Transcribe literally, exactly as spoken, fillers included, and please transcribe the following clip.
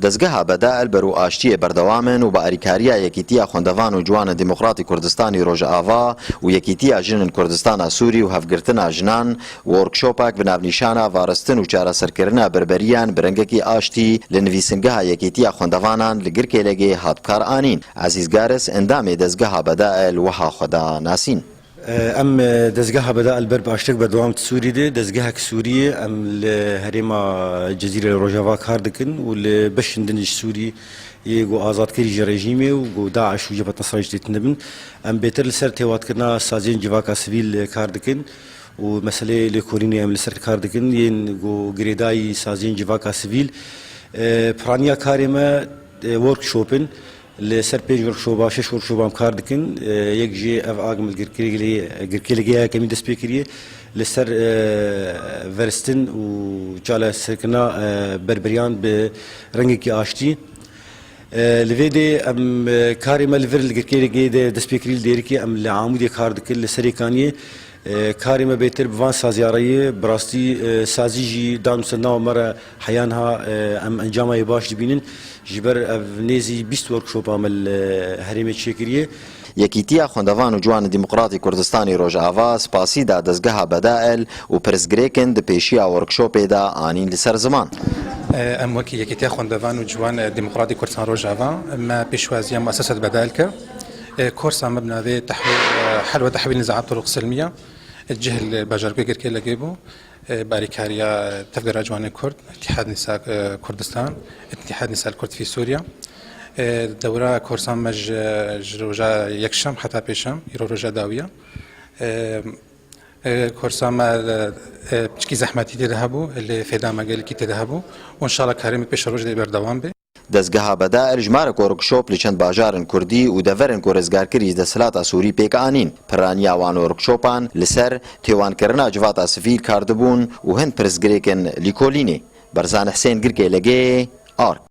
Dezgeha Bedael ber û aştiyê berdewam in û bi arîkariya Yekîtiya Xwendevan û Ciwanên Demokratî Kurdistanî Rojava û Yekîtiya Jinên Kurdistana Sûrî û Hevgirtina Jinan, workshopek bi navnîşana Varistin û Çareserkirina Berberiyan bi rengekî aştî li nivîsingeha Yekîtiya Xwendevanan li Girkêlegê hat bikaranîn. Ezîz Garis, endamê Dezgeha Bedael, wiha xwe da nasîn. Em, e, dezgeha Bedael ber bi aştek berdewam di Sûrî de, dezgehek Sûrî ye. Em li herêma Cezîrê li Rojava kar dikin û li beşên din ji Sûrî yê ku azadkirî ji rejîmê û ku DAIŞ û Cebhet Nusra jî têtin dibin. Em bêtir li ser têwatkirina saziyên civaka sivîl, e, kar dikin û meseleyê lêkolînê em li ser kar dikin, yên ku girêdayî saziyên civaka sivîl. E, piraniya karê me, e, workshop in. Li ser pênc workshopa, şeş workshopa em kar dikin. E, yek jê ev a ku em li Girkêlê, Girkêlê ya yekemîn dest pê kiriye. Li ser, e, veristin û çareserkirina, e, berberiyan bi rengekî aştî. E, li vê dê em, e, karê me li vir li Girkêlê de dest pê kirî, li Dêrikê em li Amûdê kar dikin, li Serêkaniyê. E, karê me bêtir bi van saziya re ye. Bi rastî, e, sazî jî danûsandina me re heya niha, e, em encamê baş dibînin. Ji ber ev nêzî bîst workshopa me li herêmê çêkiriye. Yekîtiya Xwendevan û Ciwanên Demokratî Kurdistanî Rojava spasî da dezgeha Bedael û pirsgirêkin di pêşiya workshopê de anîn li ser ziman. Em wekî Yekîtiya Xwendevan û Ciwan Demokratî Kurdistan Rojava me pêşwaziya muesesat Bedael kir. Korsa me bi navê Tehwîl, Hel ve Tehwîl Niza'at Turuq Silmiye cih li bajarokê Girkêlekê bû. Bi arîkariya Tevgera Ciwanên Kurd, Îtîhad Nîsa, e, Kurdistan, Îtîhad Nîsa Kurd fî Sûriye. E, dewra korsa me ji, ji roja yekşem heta pêşem, îro roja dawiya. E, e, korsa me, e, piçkî zehmetî tê de hebû, lê fêda me gelekî tê de hebû. Û înşallah karê me pêşeroj dê berdewam bê. Dezgeha Bedael jimarek workshop li çend bajarên kurdî û deverên ku rizgarkirî ji desthilata Sûrî pêk anîn. Piraniya wan workshopan li ser têwankirina civata sivîl kar dibûn û hin pirsgirêkin lîkolînê. Berzan Husên, Girkêlekê, Ark.